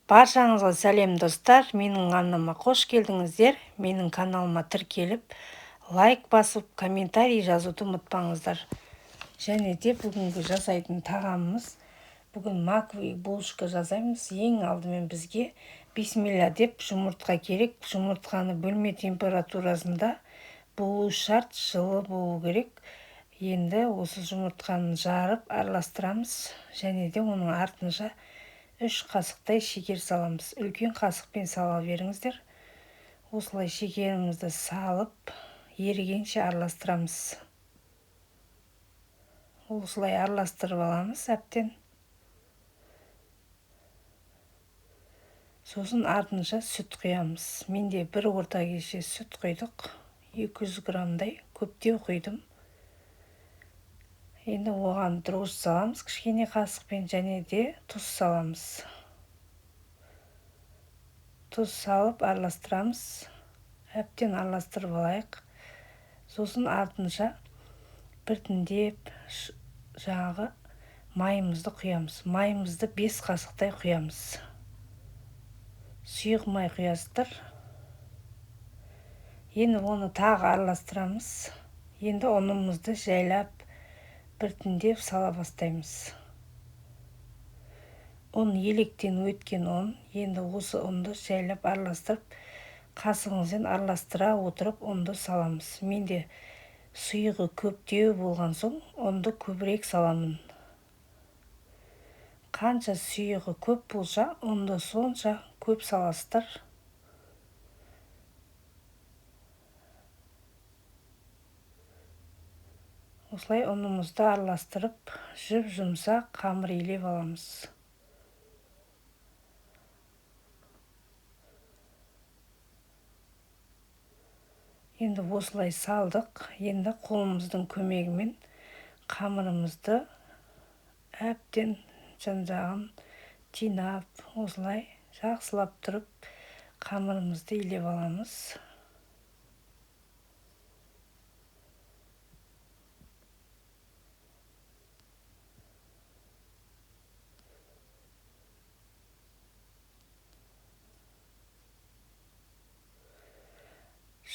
Баршаңызға сәлем, достар! Менің арнама қош келдіңіздер. Менің каналыма тіркеліп, лайк басып, комментарий жазуды ұмытпаңыздар. Және де бүгінгі жасайтын тағамымыз, бүгін маковый булочка жасаймыз. Ең алдымен бізге бисмилля деп жұмыртқа керек. Жұмыртқаны бөлме температурасында болу шарт, жылы болу керек. Енді осы жұмыртқаны жарып араластырамыз және де оның артынша 3 қасықтай шекер саламыз. Үлкен қасықпен сала беріңіздер. Осылай шекерімізді салып, ерігенше араластырамыз. Осылай араластырып аламыз әбден. Сосын артынша сүт құямыз. Менде бір орта кесе сүт құйдық. 200 граммдай көптеу құйдым. Енді оған дрожж саламыз кішкене қасықпен және де тұз саламыз. Тұз салып араластырамыз. Әбден араластырып алайық. Сосын артынша біртіндеп жаңағы майымызды құямыз. Майымызды 5 қасықтай құямыз. Сұйық май құясыздар. Енді оны тағы араластырамыз. Енді ұнымызды жайлап біртіндеп сала бастаймыз. Ұн електен өткен ұн. Енді осы ұнды жайлап араластырып, қасығымызбен араластыра отырып ұнды саламыз. Менде сұйығы көптеу болған соң ұнды көбірек саламын. Қанша сұйығы көп болса, ұнды сонша көп саласыздар. Осылай ұнымызды араластырып, жұп-жұмсақ қамыр илеп аламыз. Енді осылай салдық. Енді қолымыздың көмегімен қамырымызды әбден жан-жағын жинап, осылай жақсылап тұрып қамырымызды илеп аламыз.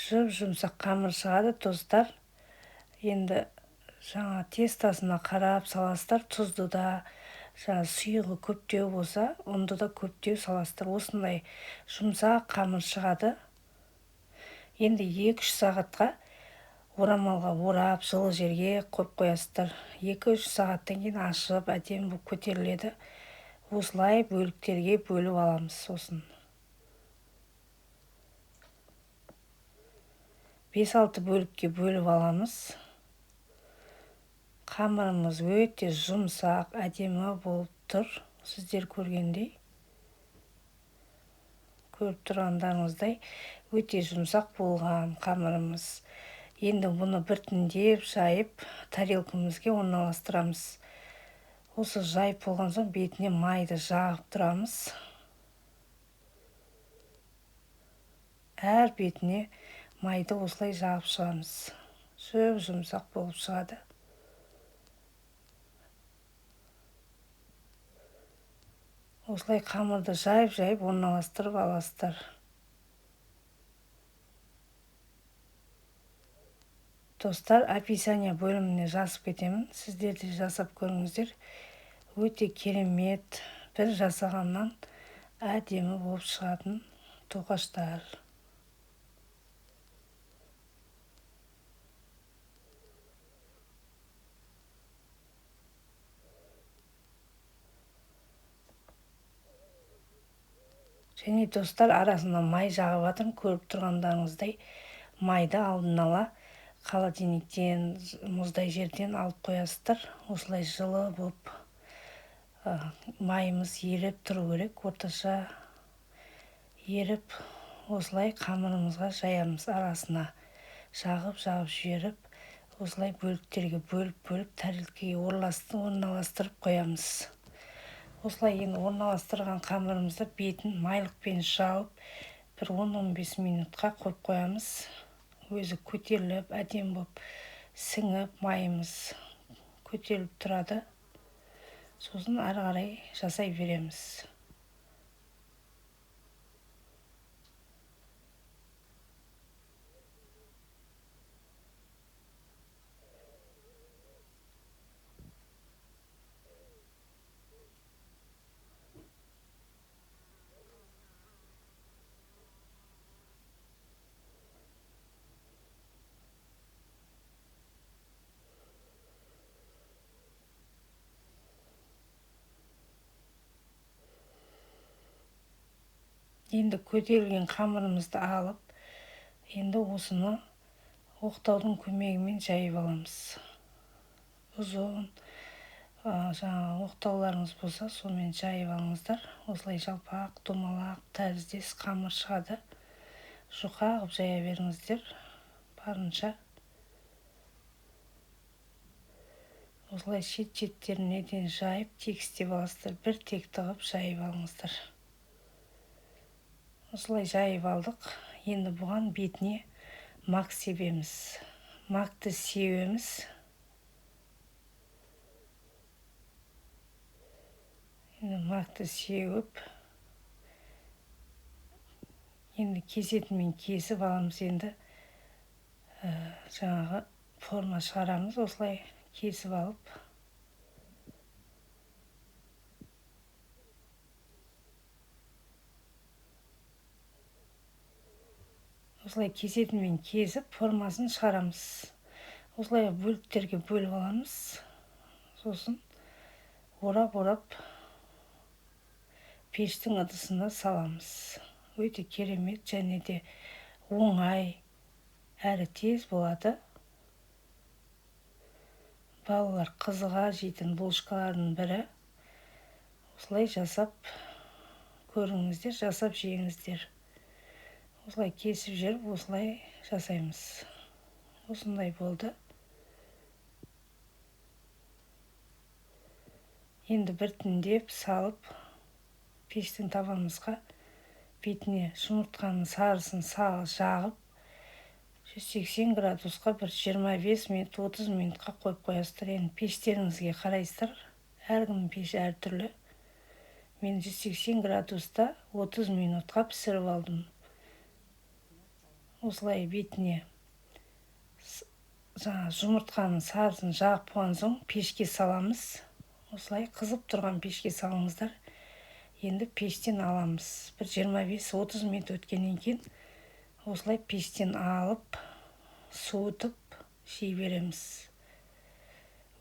Жұп-жұмсақ қамыр шығады, достар. Енді жаңа тестасына қарап саласыздар. Тұзды да, жаңа сұйығы көптеу болса, ұнды да көптеу саласыздар. Осындай жұмсақ қамыр шығады. Енді 2-3 сағатқа орамалға орап, жылы жерге қойып қоясыздар. 2-3 сағаттан кейін ашып, әдемі болып көтеріледі. Осылай бөліктерге бөліп аламыз сосын. 5-6 бөлікке бөліп аламыз. Қамырымыз өте жұмсақ, әдемі болып тұр. Сіздер көргендей, көріп тұрғандарыңыздай өте жұмсақ болған қамырымыз. Енді бұны біртіндеп жайып, тарелкамызге орналастырамыз. Осы жайып болған соң бетіне майды жағып тұрамыз. Әр бетіне майды осылай жағып шығамыз. Жұп-жұмсақ болып шығады. Осылай қамырды жайып-жайып орналастырып аласыздар. Достар, описание бөліміне жазып кетемін. Сіздер де жасап көріңіздер. Өте керемет, бір жасағаннан әдемі болып шығатын тоқаштар. Және достар, арасына май жағып жатырмын. Көріп тұрғандарыңыздай майды алдын ала холодильниктен, мұздай жерден алып қоясыздар. Осылай жылы болып, майымыз еріп тұру керек. Орташа еріп, осылай қамырымызға жаямыз арасына. Жағып-жағып жіберіп, осылай бөліктерге бөліп-бөліп тарелкеге орналастырып қоямыз. Осылай енді орналастырған қамырымызды бетін майлықпен жауып, бір 10-15 минутқа қойып қоямыз. Өзі көтеріліп, әдемі болып сіңіп, майымыз көтеріліп тұрады. Сосын ары қарай жасай береміз. Енді көтерілген қамырымызды алып, енді осыны оқтаудың көмегімен жайып аламыз. Ұзын жаңағы оқтауларыңыз болса, сонымен жайып алыңыздар. Осылай жалпақ, домалақ тәріздес қамыр шығады. Жұқа қылып жая беріңіздер барынша. Осылай шет-шеттеріне дейін жайып, тегістеп аласыздар. Бір текті қылып жайып алыңыздар. Осылай жайып алдық. Енді бұған бетіне мак себеміз. Макты себеміз. Енді макты сеуіп, енді кесетінмен кесіп аламыз. Енді жаңағы форма шығарамыз. Осылай кесіп алып, осылай кесетінмен кесіп формасын шығарамыз. Осылай бөліктерге бөліп аламыз. Сосын орап-орап пештің ыдысына саламыз. Өте керемет және де оңай, әрі тез болады. Балалар қызыға жейтін булочкалардың бірі. Осылай жасап көріңіздер, жасап жеңіздер. Осылай кесіп жіберіп, осылай жасаймыз. Осындай болды. Енді біртіндеп салып, пештің табамызға бетіне жұмыртқаның сарысын жағып, 180 градусқа бір 25 минут, 30 минутқа қойып қоясыздар. Енді пештеріңізге қарайсыздар. Әркімнің пеші әртүрлі. Мен 180 градуста 30 минутқа пісіріп алдым. Осылай бетіне жаңа жұмыртқаның сарысын жағып болған соң пешке саламыз. Осылай қызып тұрған пешке салыңыздар. Енді пештен аламыз. Бір 25-30 минут өткеннен кейін осылай пештен алып, суытып жей береміз.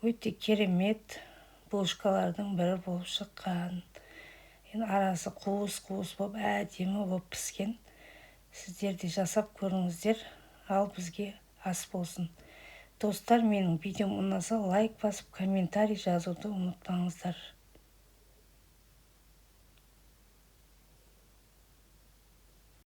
Өте керемет булочкалардың бірі болып шыққан. Енді арасы қуыс-қуыс болып, әдемі болып піскен. Сіздер де жасап көріңіздер, ал бізге ас болсын. Достар, менің видеом ұнаса лайк басып, комментарий жазуды ұмытпаңыздар.